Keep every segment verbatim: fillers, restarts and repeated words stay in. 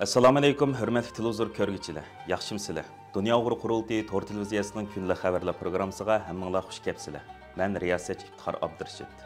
ئەسسالامۇئەلەيكۇم، ھۆرمەتلىك تېلېۋىزور كۆرگۈچىلەر، ياخشىمۇسىلەر؟ دۇنيا ئۇيغۇر قۇرۇلتىيى تور تېلېۋىزىيەسىنىڭ كۈنلۈك خەۋەرلەر پروگراممىسىغا ھەممىڭلار خۇش كەپسىلەر. مەن رىياسەتچى ئىپتىخار ئابدۇرېشىت.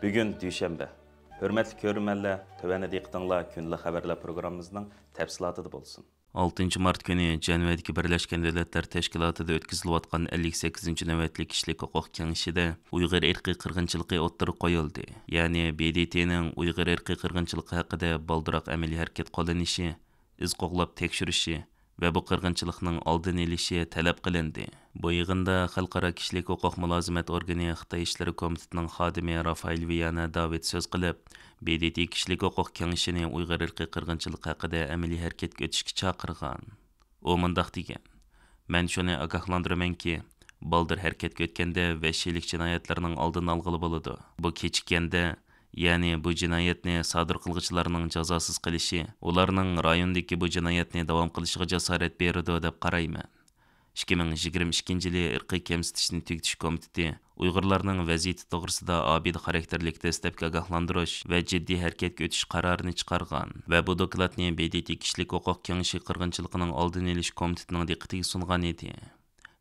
بۈگۈن دۈشەنبە. ھۆرمەتلىك كۆرۈرمەنلەر، تۆۋەندە دىققىتىڭلار كۈنلۈك خەۋەرلەر پروگراممىمىزنىڭ تەپسىلاتىدا بولسۇن. ئالتىنچى مارت كۈنى جەنۋەدىكى بىرلەشكەن دۆلەتلەر تەشكىلاتىدا ئۆتكۈزۈلۈۋاتقان ئەللىك سەككىزىنچى نۆۋەتلىك كىشىلىك ھوقۇق كېڭىشىدە ئۇيغۇر ئىرقىي قىرغىنچىلىقى ئوتتۇرىغا قويۇلدى. يەنى ب د ت نىڭ ئۇيغۇر ئىرقىي قىرغىنچىلىقى ھەققىدە بالدۇرراق ئەمەلىي ھەرىكەت قوللىنىشى، ئىز قوغلاپ تەكشۈرۈشى ۋە بۇ قىرغىنچىلىقنىڭ ئالدىنى ئېلىشى تەلەپ قىلىندى. بۇ يىغىندا خەلقئارا كىشىلىك ھوقۇق مۇلازىمەت ئورگىنى خىتاي ئىشلىرى كومىتېتىنىڭ خادىمى رافائېل ۋىيانە داۋىد سۆز قىلىپ، ب د ت كىشىلىك ھوقۇق كېڭىشىنى ئۇيغۇر ئىرقىي قىرغىنچىلىقى ھەققىدە ئەمەلىي ھەرىكەتكە ئۆتۈشكە چاقىرغان. ئۇ مۇنداق دېگەن: مەن شۇنى ئاگاھلاندۇرىمەنكى، بالدۇر ھەرىكەتكە ئۆتكەندە ۋەھشىيلىك جىنايەتلىرىنىڭ ئالدىنى ئالغىلى بولىدۇ. بۇ كېچىككەندە، يەنى بۇ جىنايەتنى سادىر قىلغۇچىلارنىڭ جازاسىز قېلىشى، ئۇلارنىڭ رايوندىكى بۇ جىنايەتنى داۋام قىلىشىغا جاسارەت بېرىدۇ دەپ قارايمەن. ئىككى مىڭ يىگىرمە ئىككىنچى يىلى ئىرقىي كەمسىتىشنى تۈگىتىش كومىتېتى ئۇيغۇرلارنىڭ ۋەزىيىتى توغرىسىدا ئابىدە خاراكتېرلىك دەسلەپكى ئاگاھلاندۇرۇش ۋە جىددىي ھەرىكەتكە ئۆتۈش قارارىنى چىقارغان ۋە بۇ دوكلاتنى ب د ت كىشىلىك ھوقۇق كېڭىشى قىرغىنچىلىقىنىڭ ئالدىنى ئېلىش كومىتېتىنىڭ دىققىتىگە سۇنغان ئىدى.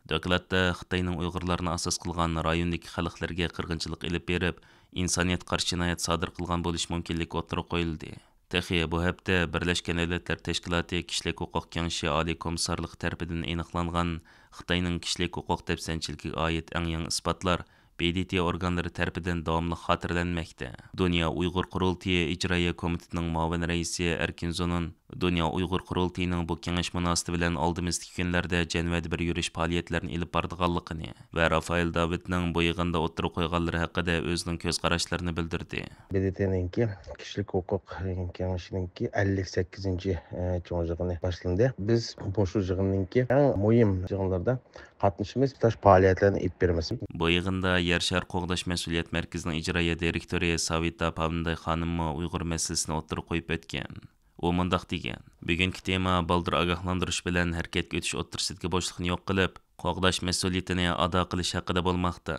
دوكلاتتا خىتاينىڭ ئۇيغۇرلارنى ئاساس قىلغان رايوندىكى خەلقلەرگە قىرغىنچىلىق ئېلىپ بېرىپ، ئىنسانىيەتكە قارشى جىنايەت سادىر قىلغان بولۇش مۇمكىنلىكى ئوتتۇرىغا قويۇلدى. تېخى بۇ ھەپتە بىرلەشكەن دۆلەتلەر تەشكىلاتى كىشىلىك ھوقۇق كېڭىشى ئالىي كومىسسارلىقى تەرىپىدىن ئېنىقلانغان خىتاينىڭ كىشىلىك ھوقۇق دەپسەندىچىلىكىگە ئائىت ئەڭ يېڭى ئىسپاتلار ب د ت ئورگانلىرى تەرىپىدىن داۋاملىق خاتىرىلەنمەكتە. دۇنيا ئۇيغۇر قۇرۇلتىيى ئىجرائىيە كومىتېتىنىڭ مۇئاۋىن رەئىسى ئەركىن زۇنۇن دۇنيا ئۇيغۇر قۇرۇلتىيىنىڭ بۇ كېڭەش مۇناسىۋىتى بىلەن ئالدىمىزدىكى كۈنلەردە جەنۋەدە بىر يۈرۈش پائالىيەتلىرىنى ئېلىپ بارىدىغانلىقىنى ۋە رافائېل داۋىدنىڭ بۇ يىغىندا ئوتتۇرىغا قويغانلىرى ھەققىدە ئۆزىنىڭ كۆز قاراشلىرىنى بىلدۈردى. ب د ت نىڭكى كىشىلىك ھوقۇق كېڭىشىنىڭكى ئەللىك سەككىزىنچى، ئە، چوڭ يىغىنى باشلاندى. بىز مۇشۇ يىغىننىڭكى ئەڭ مۇھىم يىغىنلىرىدا قاتنىشىمىز، تۇتاش پائالىيەتلەرنى ئېلىپ بېرىمىز. بۇ يىغىندا يەر شارى قوغداش مەسئۇلىيەت مەركىزىنىڭ ئىجرائىيە دىرېكتورى ساۋىتا پاۋنداي خانىممۇ ئۇيغۇر مەسىلىسىنى ئوتتۇرىغا قويۇپ ئۆتكەن. ئۇ مۇنداق دېگەن: بۈگۈنكى تېما بالدۇر ئاگاھلاندۇرۇش بىلەن ھەرىكەتكە ئۆتۈش ئوتتۇرىسىدىكى بوشلۇقنى يوق قىلىپ، قوغداش مەسئۇلىيىتىنى ئادا قىلىش ھەققىدە بولماقتا.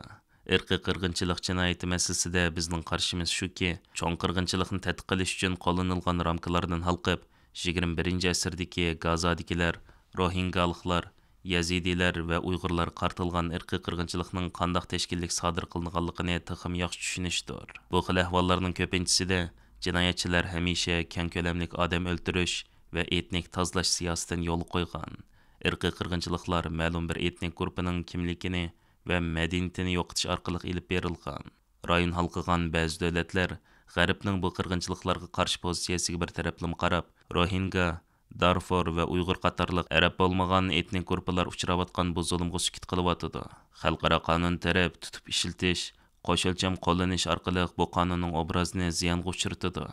ئىرقىي قىرغىنچىلىق جىنايىتى مەسىلىسىدە بىزنىڭ قارىشىمىز شۇكى، چوڭ قىرغىنچىلىقنى تەتقىق قىلىش ئۈچۈن قوللىنىلغان رامكىلاردىن ھالقىپ، يىگىرمە بىرىنچى ئەسىردىكى گازادىكىلەر، روھىنگالىقلار، يەزىدىيلەر ۋە ئۇيغۇرلارغا قارىتىلغان ئىرقىي قىرغىنچىلىقنىڭ قانداق تەشكىللىك سادىر قىلىنغانلىقىنى تېخىمۇ ياخشى چۈشىنىشتۇر. بۇ خىل ئەھۋاللارنىڭ كۆپىنچىسىدە جىنايەتچىلەر ھەمىشە كەڭ كۆلەملىك ئادەم ئۆلتۈرۈش ۋە ئېتنىك تازىلاش سىياسىتىنى يولغا قويغان. ئىرقىي قىرغىنچىلىقلار مەلۇم بىر ئېتنىك گۇرۇپپىنىڭ كىملىكىنى ۋە مەدەنىيىتىنى يوقىتىش ئارقىلىق ئېلىپ بېرىلغان. رايون ھالقىغان بەزى دۆلەتلەر غەربنىڭ بۇ قىرغىنچىلىقلارغا قارشى پوزىتسىيەسىگە بىر تەرەپلىمە قاراپ، روھىنگا، دارفۇر ۋە ئۇيغۇر قاتارلىق ئەرەب بولمىغان ئېتنىك گۇرۇپپىلار ئۇچراۋاتقان بۇ زۇلۇمغا سۈكۈت قىلىۋاتىدۇ. خەلقئارا قانۇن تەرەپ تۇتۇپ ئىشلىتىش، قوش ئۆلچەم قوللىنىش ئارقىلىق بۇ قانۇننىڭ ئوبرازىنى زىيانغا ئۇچرىتىدۇ.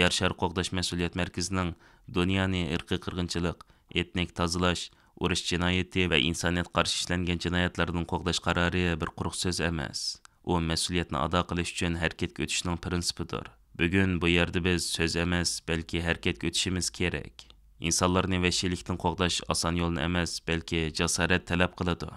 يەر شارى قوغداش مەسئۇلىيەت مەركىزىنىڭ دۇنيانى ئىرقىي قىرغىنچىلىق، ئېتنىك تازىلاش، ئۇرۇش جىنايىتى ۋە ئىنسانىيەتكە قارشى ئىشلەنگەن جىنايەتلەردىن قوغداش قارارى بىر قۇرۇق سۆز ئەمەس. ئۇ مەسئۇلىيەتنى ئادا قىلىش ئۈچۈن ھەرىكەتكە ئۆتۈشنىڭ پىرىنسىپىدۇر. بۈگۈن بۇ يەردە بىز سۆز ئەمەس، بەلكى ھەرىكەتكە ئۆتۈشىمىز كېرەك. ئىنسانلارنى ۋەھشىيلىكتىن قوغداش ئاسان يولنى ئەمەس، بەلكى جاسارەت تەلەپ قىلىدۇ.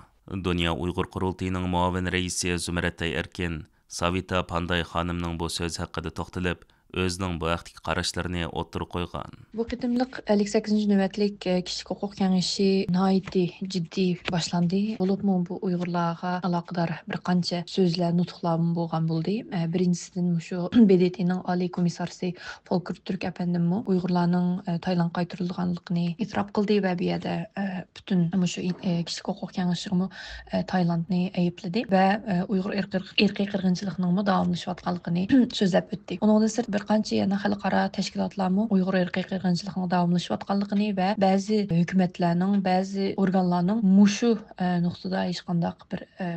دۇنيا ئۇيغۇر قۇرۇلتىيىنىڭ مۇئاۋىن رەئىسى زۇمرەتئاي ئەركىن ساۋىتا پانداي خانىمنىڭ بۇ سۆزى ھەققىدە توختىلىپ، ئۆزىنىڭ بۇ ھەقتىكى قاراشلىرىنى ئوتتۇرىغا قويغان. بۇ قېتىملىق ئەللىك سەككىزىنچى نۆۋەتلىك، ئە، كىشىلىك ھوقۇق كېڭىشى ناھايىتى جىددىي باشلاندى. بولۇپمۇ بۇ ئۇيغۇرلارغا ئالاقىدار بىر قانچە سۆزلەر، نۇتۇقلارمۇ بولغان بولدى. ئە، بىرىنچىسىدىن مۇشۇ ب د ت نىڭ ئالىي كومىسسارى فولكېر تۈرك ئەپەندىممۇ ئۇيغۇرلارنىڭ، ئە، تايلاندغا قايتۇرۇلىدىغانلىقىنى ئېتىراپ قىلدى ۋە بۇ يەردە، ئە، پۈتۈن مۇشۇ ئىن-، ئە، كىشىلىك ھوقۇق كېڭىشىغىمۇ، ئە، تايلاندنى ئەيىبلىدى ۋە، ئە، ئۇيغۇر ئىرقىي، ئىرقىي قىرغىنچىلىقىنىڭمۇ داۋاملىشىۋاتقانلىقىنى سۆزلەپ ئۆتتى. ئۇنىڭدىن سىرت، بىر قانچە يەنە خەلقئارا تەشكىلاتلارمۇ ئۇيغۇر ئىرقىي قىرغىنچىلىقىنىڭ داۋاملىشىۋاتقانلىقىنى ۋە بەزى ھۆكۈمەتلەرنىڭ، بەزى ئورگانلارنىڭ مۇشۇ، ئە، نۇقتىدا ھېچقانداق بىر، ئە،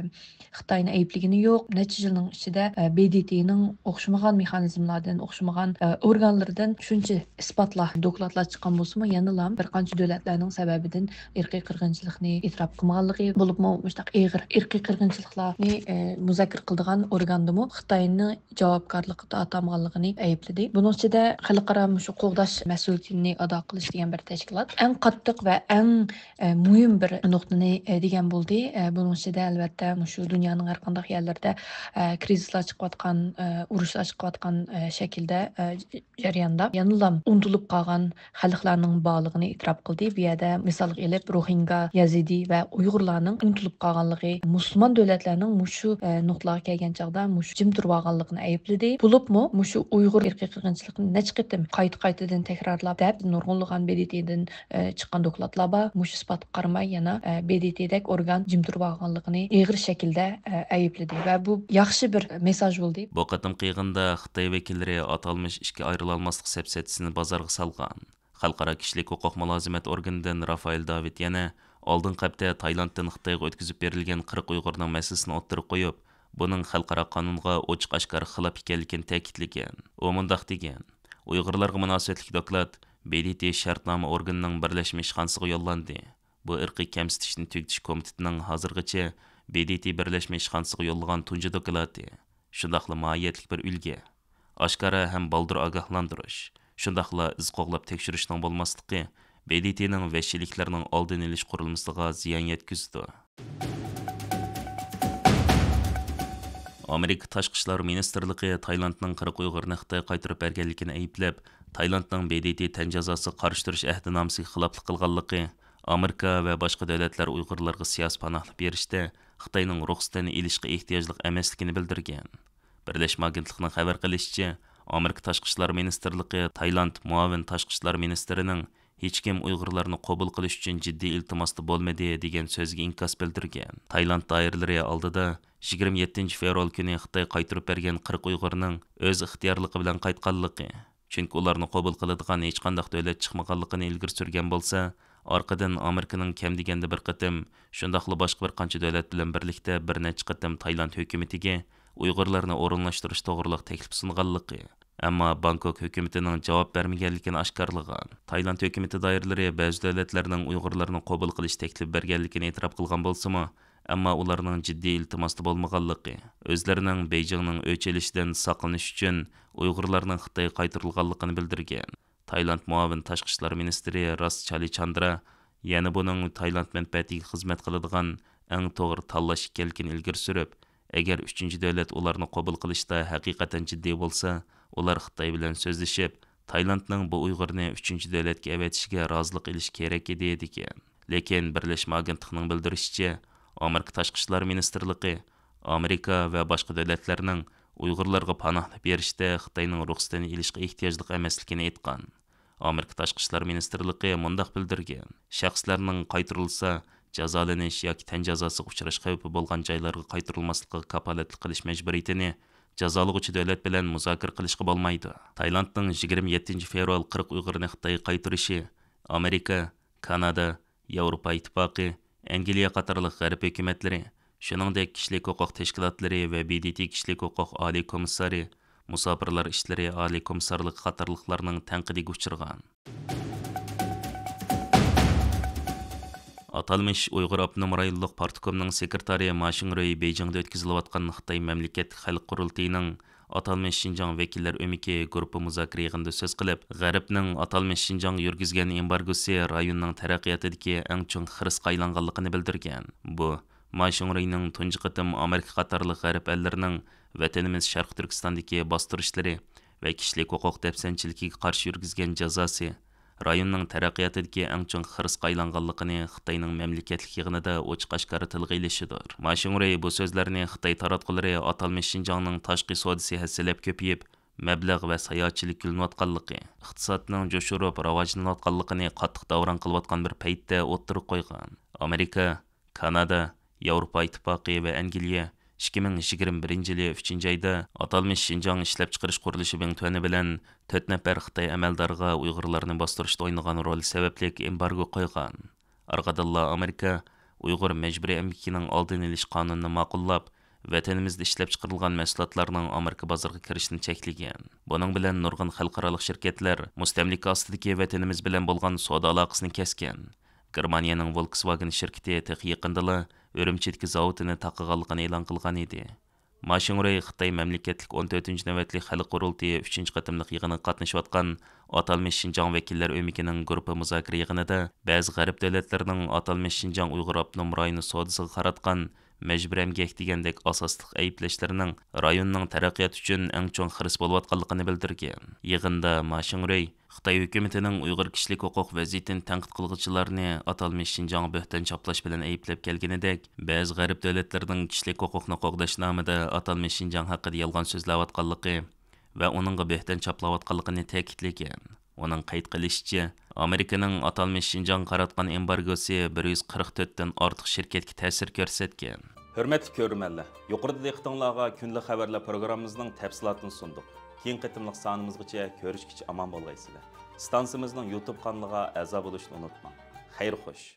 خىتاينى ئەيىبلىگىنى يوق. نەچچە يىلنىڭ ئىچىدە، ئە، ب د ت نىڭ ئوخشىمىغان مېخانىزملاردىن، ئوخشىمىغان، ئە، ئورگانلىرىدىن شۇنچە ئىسپاتلار، دوكلاتلار چىققان بولسىمۇ، يەنىلا بىر قانچە دۆلەتلەرنىڭ سەۋەبىدىن ئىرقىي قىرغىنچىلىقنى ئېتىراپ قىلمىغانلىقى، بولۇپمۇ مۇشۇنداق ئېغىر ئىرقىي قىرغىنچىلىقلارنى، ئە، مۇزاكىرە قىلىدىغان ئورگاندىمۇ خىتاينى جاۋابكارلىققا تارتالمىغانلىقىنى ئەيىبلىدى. بۇنىڭ ئىچىدە خەلقئارا مۇشۇ قوغداش مەسئۇلىيىتىنى ئادا قىلىش دېگەن بىر تەشكىلات ئەڭ قاتتىق ۋە ئەڭ، ئە، مۇھىم بىر نۇقتىنى، ئە، دېگەن بولدى. ئە، بۇنىڭ ئىچىدە ئەلۋەتتە مۇشۇ دۇنيانىڭ ھەر قانداق يەرلىرىدە، ئە، كرىزىسلار چىقىۋاتقان، ئە، ئۇرۇشلار چىقىۋاتقان، ئە، شەكىلدە، ئە، جەرياندا يەنىلا ئۇنتۇلۇپ قالغان خەلقلەرنىڭ بارلىقىنى ئېتىراپ قىلدى. بۇ يەردە مىسالغا ئېلىپ، روھىنگا، يەزىدى ۋە ئۇيغۇرلارنىڭ ئۇنتۇلۇپ قالغانلىقى، مۇسۇلمان دۆلەتلەرنىڭ مۇشۇ، ئە، نۇقتىلارغا كەلگەن چاغدا مۇشۇ جىم تۇرۇۋالغانلىقىنى ئەيىبلىدى. بولۇپمۇ مۇشۇ ئۇيغۇر ئىرقىي قىرغىنچىلىقىنى نەچچە قېتىم قايتا-قايتىدىن تەكرارلاپ دەپ، نۇرغۇنلىغان ب د ت دىن، ئە، چىققان دوكلاتلار بار. مۇشۇ ئىسپاتقا قارىماي يەنە، ئە، ب د ت دەك ئورگان جىم تۇرۇۋالغانلىقىنى ئېغىر شەكىلدە، ئە، ئەيىبلىدى ۋە بۇ ياخشى بىر مېساژ بولدى. بۇ قېتىمقى يىغىندا خىتاي ۋەكىللىرى ئاتالمىش ئىككى ئايرىلالماسلىق سەپسەتىسىنى بازارغا سالغان. خەلقئارا كىشىلىك ھوقۇق مۇلازىمەت ئورگىنىدىن رافائېل داۋىد يەنە ئالدىنقى ھەپتە تايلاندتىن خىتايغا ئۆتكۈزۈپ بېرىلگەن قىرىق ئۇيغۇرنىڭ مەسىلىسىنى ئوتتۇرىغا قويۇپ، بۇنىڭ خەلقئارا قانۇنغا ئوچۇق ئاشكارا خىلاپ ئىكەنلىكىنى تەكىتلىگەن. ئۇ مۇنداق دېگەن: ئۇيغۇرلارغا مۇناسىۋەتلىك دوكلات ب د ت شەرتنامە ئورگىنىنىڭ بىرلەشمە ئىشخانىسىغا يوللاندى. بۇ ئىرقىي كەمسىتىشنى تۈگىتىش كومىتېتىنىڭ ھازىرغىچە ب د ت بىرلەشمە ئىشخانىسىغا يوللىغان تۇنجى دوكلاتى. شۇنداقلا ماھىيەتلىك بىر ئۈلگە. ئاشكارا ھەم بالدۇر ئاگاھلاندۇرۇش، شۇنداقلا ئىز قوغلاپ تەكشۈرۈشنىڭ بولماسلىقى ب د ت نىڭ ۋەھشىيلىكلەرنىڭ ئالدىنى ئېلىش قۇرۇلمىسىغا زىيان يەتكۈزىدۇ. ئامېرىكا تاشقى ئىشلار مىنىستىرلىقى تايلاندنىڭ قىرىق ئۇيغۇرىنى خىتايغا قايتۇرۇپ بەرگەنلىكىنى ئەيىبلەپ، تايلاندنىڭ ب د ت تەن جازاسىغا قارشى تۇرۇش ئەھدىنامىسىگە خىلاپلىق قىلغانلىقى، ئامېرىكا ۋە باشقا دۆلەتلەر ئۇيغۇرلارغا سىياسىي پاناھلىق بېرىشتە خىتاينىڭ رۇخسىتىنى ئېلىشقا ئېھتىياجلىق ئەمەسلىكىنى بىلدۈرگەن. بىرلەشمە ئاگېنتلىقىنىڭ خەۋەر قىلىشىچە، ئامېرىكا تاشقى ئىشلار مىنىستىرلىقى تايلاند مۇئاۋىن تاشقى ئىشلار مىنىستىرىنىڭ ھېچكىم ئۇيغۇرلارنى قوبۇل قىلىش ئۈچۈن جىددىي ئىلتىماستا بولمىدى دېگەن سۆزگە ئىنكاس بىلدۈرگەن. تايلاند دائىرىلىرى ئالدىدا يىگىرمە يەتتىنچى فېۋرال كۈنى خىتاي قايتۇرۇپ بەرگەن قىرىق ئۇيغۇرنىڭ ئۆز ئىختىيارلىقى بىلەن قايتقانلىقى، چۈنكى ئۇلارنى قوبۇل قىلىدىغان ھېچقانداق دۆلەت چىقمىغانلىقىنى ئىلگىرى سۈرگەن بولسا، ئارقىدىن ئامېرىكىنىڭ كەم دېگەندە بىر قېتىم، شۇنداقلا باشقا بىر قانچە دۆلەت بىلەن بىرلىكتە بىر نەچچە قېتىم تايلاند ھۆكۈمىتىگە ئۇيغۇرلارنى ئورۇنلاشتۇرۇش توغرىلىق تەكلىپ سۇنغانلىقى، ئەمما بانكوك ھۆكۈمىتىنىڭ جاۋاب بەرمىگەنلىكىنى ئاشكارىلىغان. تايلاند ھۆكۈمىتى دائىرىلىرى بەزى دۆلەتلەرنىڭ ئۇيغۇرلارنى قوبۇل قىلىش تەكلىپى بەرگەنلىكىنى ئېتىراپ قىلغان بولسىمۇ، ئەمما ئۇلارنىڭ جىددىي ئىلتىماستا بولمىغانلىقى، ئۆزلىرىنىڭ بېيجىڭنىڭ ئۆچ ئېلىشىدىن ساقلىنىش ئۈچۈن ئۇيغۇرلارنىڭ خىتايغا قايتۇرۇلغانلىقىنى بىلدۈرگەن. تايلاند مۇئاۋىن تاشقى ئىشلار مىنىستىرى راس چالىچاندرا يەنە بۇنىڭ تايلاند مەنپەئەتىگە خىزمەت قىلىدىغان ئەڭ توغرا تاللاش ئىكەنلىكىنى ئىلگىرى سۈرۈپ، ئەگەر ئۈچىنچى دۆلەت ئۇلارنى قوبۇل قىلىشتا ھەقىقەتەن جىددىي بولسا، ئۇلار خىتاي بىلەن سۆزلىشىپ، تايلاندنىڭ بۇ ئۇيغۇرنى ئۈچىنچى دۆلەتكە ئەۋەتىشىگە رازىلىق ئېلىشى كېرەك ئىدى، دېگەن. لېكىن بىرلەشمە ئاگېنتلىقىنىڭ بىلدۈرۈشىچە، ئامېرىكا تاشقى ئىشلار مىنىستىرلىقى ئامېرىكا ۋە باشقا دۆلەتلەرنىڭ ئۇيغۇرلارغا پاناھلىق بېرىشتە خىتاينىڭ رۇخسىتىنى ئېلىشقا ئېھتىياجلىق ئەمەسلىكىنى ئېيتقان. ئامېرىكا تاشقى ئىشلار مىنىستىرلىقى مۇنداق بىلدۈرگەن: شەخسلەرنىڭ قايتۇرۇلسا، جازالىنىش ياكى تەن جازاسىغا ئۇچراش خەۋپى بولغان جايلارغا قايتۇرۇلماسلىقىغا كاپالەتلىك قىلىش مەجبۇرىيىتىنى جازالىغۇچى دۆلەت بىلەن مۇزاكىرە قىلىشقا بولمايدۇ. تايلاندنىڭ يىگىرمە يەتتىنچى فېۋرال قىرىق ئۇيغۇرنى خىتايغا قايتۇرۇشى ئامېرىكا، كانادا، ياۋروپا ئىتتىپاقى، ئەنگلىيە قاتارلىق غەرب ھۆكۈمەتلىرى، شۇنىڭدەك كىشىلىك ھوقۇق تەشكىلاتلىرى ۋە ب د ت كىشىلىك ھوقۇق ئالىي كومىسسارى، مۇساپىرلار ئىشلىرى ئالىي كومىسسارلىقى قاتارلىقلارنىڭ تەنقىدىگە ئۇچرىغان. ئاتالمىش ئۇيغۇر ئاپتونوم رايونلۇق پارتكومنىڭ سېكرېتارى ما شىڭرۇي بېيجىڭدا ئۆتكۈزۈلۈۋاتقان خىتاي مەملىكەتلىك خەلق قۇرۇلتىيىنىڭ ئاتالمىش شىنجاڭ ۋەكىللەر ئۆمىكى گۇرۇپپا مۇزاكىرە يىغىنىدا سۆز قىلىپ، غەربنىڭ ئاتالمىش شىنجاڭغا يۈرگۈزگەن ئېمبارگوسى رايوننىڭ تەرەققىياتىدىكى ئەڭ چوڭ خىرىسقا ئايلانغانلىقىنى بىلدۈرگەن. بۇ، ما شىڭرۇينىڭ تۇنجى قېتىم ئامېرىكا قاتارلىق غەرب ئەللىرىنىڭ ۋەتىنىمىز شەرقىي تۈركىستاندىكى باستۇرۇشلىرى ۋە كىشىلىك ھوقۇق دەپسەندىچىلىكىگە قارشى يۈرگۈزگەن جازاسى، رايوننىڭ تەرەققىياتىدىكى ئەڭ چوڭ خىرىسقا ئايلانغانلىقىنى خىتاينىڭ مەملىكەتلىك يىغىنىدا ئوچۇق ئاشكارا تىلغا ئېلىشىدۇر. ما شىڭرۇي بۇ سۆزلەرنى خىتاي تاراتقۇلىرى ئاتالمىش شىنجاڭنىڭ تاشقى سودىسى ھەسسىلەپ كۆپىيىپ، مەبلەغ ۋە ساياھەتچىلىك گۈللىنىۋاتقانلىقى، ئىقتىسادنىڭ جۇشۇرۇپ راۋاجلىنىۋاتقانلىقىنى قاتتىق داۋراڭ قىلىۋاتقان بىر پەيتتە ئوتتۇرىغا قويغان. ئامېرىكا، كانادا، ياۋروپا ئىتتىپاقى ۋە ئەنگلىيە ئىككى مىڭ يىگىرمە بىرىنچى يىلى ئۈچىنچى ئايدا ئاتالمىش شىنجاڭ ئىشلەپچىقىرىش قۇرۇلۇشى بىڭتۈەنى بىلەن تۆت نەپەر خىتاي ئەمەلدارىغا ئۇيغۇرلارنى باستۇرۇشتا ئوينىغان رولى سەۋەبلىك ئېمبارگو قويغان. ئارقىدىنلا ئامېرىكا ئۇيغۇر مەجبۇرىي ئەمگىكىنىڭ ئالدىنى ئېلىش قانۇنىنى ماقۇللاپ، ۋەتىنىمىزدە ئىشلەپچىقىرىلغان مەھسۇلاتلارنىڭ ئامېرىكا بازىرىغا كىرىشىنى چەكلىگەن. بۇنىڭ بىلەن نۇرغۇن خەلقئارالىق شىركەتلەر مۇستەملىكە ئاستىدىكى ۋەتىنىمىز بىلەن بولغان سودا ئالاقىسىنى كەسكەن. گېرمانىيەنىڭ ۋولكسۋاگېن شىركىتى تېخى يېقىندىلا ئۈرۈمچىدىكى زاۋۇتىنى تاقىغانلىقىنى ئېلان قىلغان ئىدى. ما شىڭرۇي خىتاي مەملىكەتلىك ئون تۆتىنچى نۆۋەتلىك خەلق قۇرۇلتىيى ئۈچىنچى قېتىملىق يىغىنىغا قاتنىشىۋاتقان ئاتالمىش شىنجاڭ ۋەكىللەر ئۆمىكىنىڭ گۇرۇپپا مۇزاكىرە يىغىنىدا بەزى غەرب دۆلەتلىرىنىڭ ئاتالمىش شىنجاڭ ئۇيغۇر ئاپتونوم رايونى سودىسىغا قاراتقان مەجبۇرىي ئەمگەك دېگەندەك ئاساسلىق ئەيىبلەشلىرىنىڭ رايوننىڭ تەرەققىياتى ئۈچۈن ئەڭ چوڭ خىرىس بولۇۋاتقانلىقىنى بىلدۈرگەن. يىغىندا ما شىڭرۇي خىتاي ھۆكۈمىتىنىڭ ئۇيغۇر كىشىلىك ھوقۇق ۋەزىيىتىنى تەنقىد قىلغۇچىلارنى ئاتالمىش شىنجاڭغا بۆھتان چاپلاش بىلەن ئەيىبلەپ كەلگىنىدەك، بەزى غەرب دۆلەتلىرىنىڭ كىشىلىك ھوقۇقنى قوغداش نامىدا ئاتالمىش شىنجاڭ ھەققىدە يالغان سۆزلەۋاتقانلىقى ۋە ئۇنىڭغا بۆھتان چاپلاۋاتقانلىقىنى تەكىتلىگەن. ئۇنىڭ قەيت قىلىشىچە، ئامېرىكىنىڭ ئاتالمىش شىنجاڭغا قاراتقان ئېمبارگوسى بىر يۈز قىرىق تۆتتىن ئارتۇق شىركەتكە تەسىر كۆرسەتكەن. ھۆرمەتلىك كۆرۈرمەنلەر، يۇقىرىدا دىققىتىڭلارغا كۈندىلىك خەۋەرلەر پروگراممىمىزنىڭ تەپسىلاتىنى سۇندۇق. كېيىنكى قېتىملىق سانىمىزغىچە كۆرۈشكىچە ئامان بولغايسىلەر. ئىستانسىمىزنىڭ يۇتۇب قانىلىغا ئەزا بولۇشنى ئۇنتۇماڭ. خەير خوش.